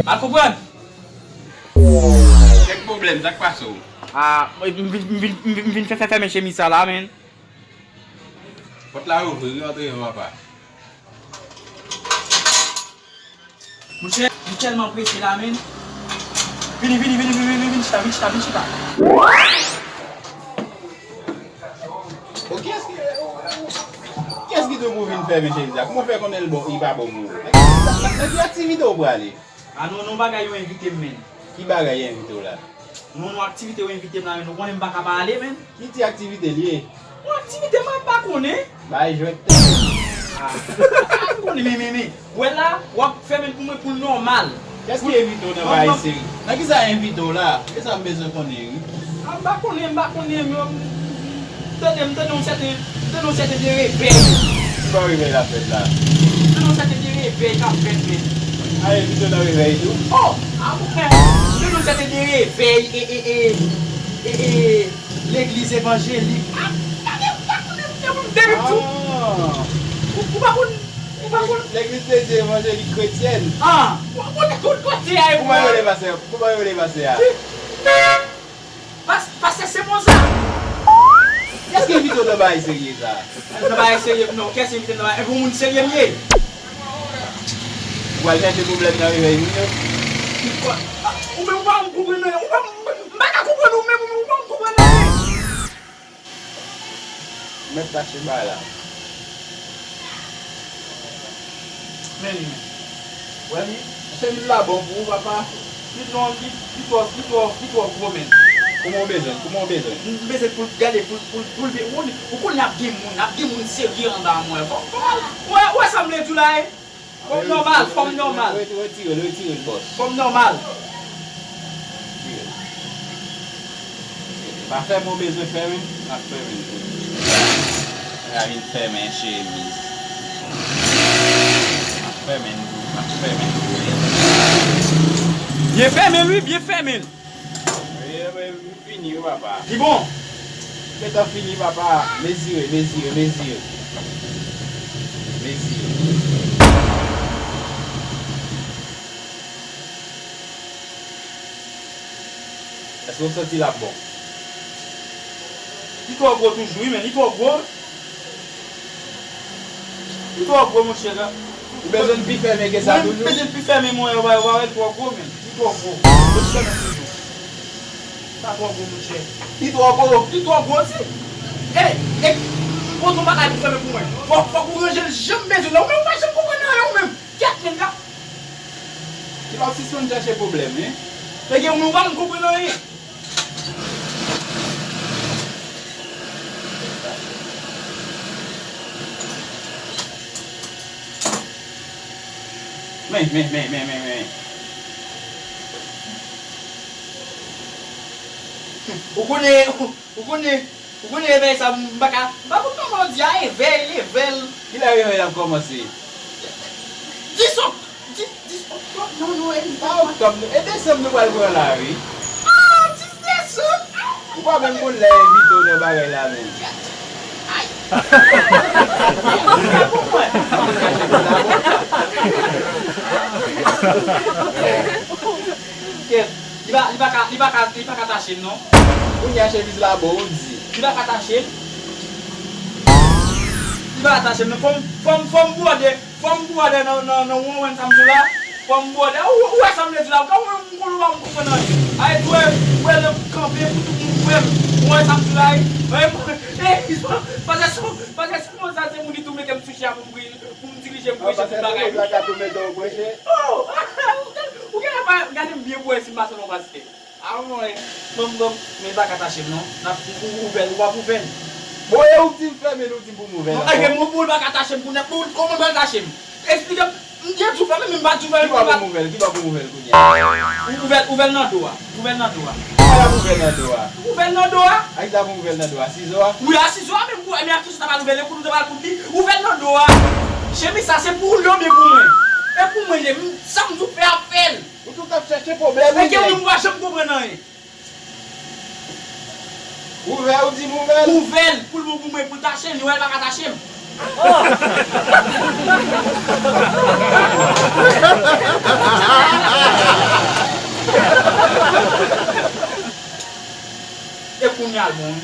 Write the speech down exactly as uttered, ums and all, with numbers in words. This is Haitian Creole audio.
Mal konprann. Kèk pwoblèm, sa k pase w? Ah, m vin, m vin, m vin, m vin fè, fè fèmen chemiz sa la, men. Pòt la ouvri, wi, antre non, papa. Monchè, m tèlman prese la, men. Vini, vini, vin chita, vin, vin chita, vin chita. Bon, kiyès ki, kiyès ki di w pou vin fèmen chemiz la? Kòman w fè konnen l bon, li pa bon pou ou? Nan, nan, nan ki aktivite w prale? Ah non, non, bagay yo envite m, men. Ki bagay yo envite w la? Non, non, aktivite yo envite m la, men. Ou konnen m pa ka pa ale, men. Ki ti aktivite l ye? Yon aktivite m pa konnen. Bay jwèt tèt. Ah, m konnen, men, men, men. Wè la, w ap fèmen l pou mwen pou l nòmal. Kiyès ki envite w nan bagay seri? Nan kisa yo envite w la? Se sa m bezwen konnen, wi. Ah, m pa konnen, m pa konnen, men, m tande, m tande yon sèten, m tande yon sèten de revèy. Ki bò revèy la fèt la? M tande yon sèten de revèy k ap fèt, men. A, envite w nan revèy tou? Oh! Ah, mwen, m tande yon sèten de revèy, e, e, e, e, e, legliz evanjelik. Ah, m pa konnen, m pa konnen, m depi tou. Ah. Ou, ou pa konn, ou pa konn. Legliz Ledi Evanjelik Kretyèn. Ah, ou, ou te konn kote a, e kouman yo rele pastè? Kouman yo rele pastè a? Pas-, pastè Semonza. Kiyès ki envite w nan bagay serye sa? Nan bagay serye, non, kiyès envite m nan bagay? E pou moun serye m ye. Ou pral chèche pwoblèm nan revèy moun yo? Ou pa, ou menm ou pa konprann anyen. Ou pa, m pa ka konprann ou menm, ou menm ou pa konprann anyen. Mèt tache bay la. Men li menm. Wè li? Chemiz la bon pou ou, papa. Li non, li, li twò, li twò, li twò gwo, men. Kouman w bezwen l? Kouman w bezwen l? M bezwen pou l gade, pou l, pou l, pou l, ou, ou konnen ap gen moun, ap gen moun serye anba mwen. Fò, fò, wè, wè sa m vle di w la, e? Fò m nòmal, fò m nòmal. Retire l, retire l, bòs. Fò m nòmal. Retire l. Pa fè m ou bezwen fèmen, m ap fèmen l pou ou. Mwen a vin fèmen chemiz. M ap fèmen l, m ap fèmen l pou ou. Byen fèmen l, wi, byen fèmen l. Wi, wi, wi. Fini wi papa. Li bon. Gentan fini papa. Mezire, mezire, mezire. Mezire. Èske w santi l ap bon? Li twò gwo toujou wi, men li twò gwo. Li twò gwo, monchè. Ou bezwen l pi fèmen ke sa toujou? Mwen, m bezwen l pi fèmen, mwen, w a, w a wè l twò gwo, men. Li twò gwo. Li fèmen toujou. Sa twò gwo, monchè. Li twò gwo. Li twò gwo, si. E, e, m pote yon bagay pou fèmen pou mwen. Fòk, fòk ou ranje l jan m bezwen l la. Ou menm, ou pa janm konprann anyen, ou menm. Kèt, men, la. Ki pa sispann chèche pwoblèm, wi. Nèg yo, ou pa konprann anyen. Men, men, men, men, men, men. Ou konnen, ou konnen, ou konnen evè sa, m pa ka, m pa konn kòman di a, evè, evè. Kilè evè ap kòmanse? Dis oktòb, dis, dis oktòb, non, non, e. Pa oktòb, non. E desanm nou pral pran la, wi. Ah, dis desanm. Ou pa menm konn lè yo envite w nan bagay la menm. Ay. Kèt, li pa, li pa ka, li pa ka, li pa ka tache m non. Kounye a chemiz la bon, ou di. Li pa ka tache m. Li pa ka tache m non. Fò m, fò m, fò m bwode. Fò m bwode nan, nan, nan, ou wè sa m di w la? Fò m bwode. Ou, ou wè sa m vle di la? Ou ka wè m konn ou pa m konprann anyen. Ay, ou wè, ou wè lè m kanpe pou tout moun wè m. Ou wè sa m di w la, wi? Ay, e, paske se, paske se konsa se moun ki tou mete m sou chè a pou m priye, pou m dirije m preche tout bagay. Paske se konsa ka tou mete w preche. Oh! Ou genlè pa gade m byen pou wè si m pa sanble yon pastè. A mwen, bon, bon, men l pa ka tache m non. N ap ou, ou ouvè l, ou p ap ouvè l. Bon, e ou k di m fèmen l, ou di m pou m ouvè l ankò. Non, e gen moun pou l pa ka tache m pou nèt. Bon, kòman l pral tache m? Eksplike m. M te di w fèmen, men m pa di w fèmen. Ki bò pou m ouvè l? Ki bò pou m ouvè l kounye a? Ou ouvè l, ouvè l nan do a. Ouvè l nan do a. Ki bò pou m ouvè l nan do a? Ouvè l nan do a. A ki sa pou m ouvè l nan do a? Sizo a? Wi, a sizo a, men pou, men a ki sa ta pral ouvè l, e kout ou ta pral kout li? Ouvè l nan do a. Chemiz sa, se pou ou l ye oubyen pou mwen? E pou mwen l ye, m, sa m di w fè, ap fè l. Ou tout ap chèche pwoblèm, wi, nèg. Ou pa janm konprann anyen. Ouvè, ou di m ouvè l? Ouvè l, pou l bon pou mwen, pou l tache m, li wè l pa ka tache m. E kounye a l bon wi.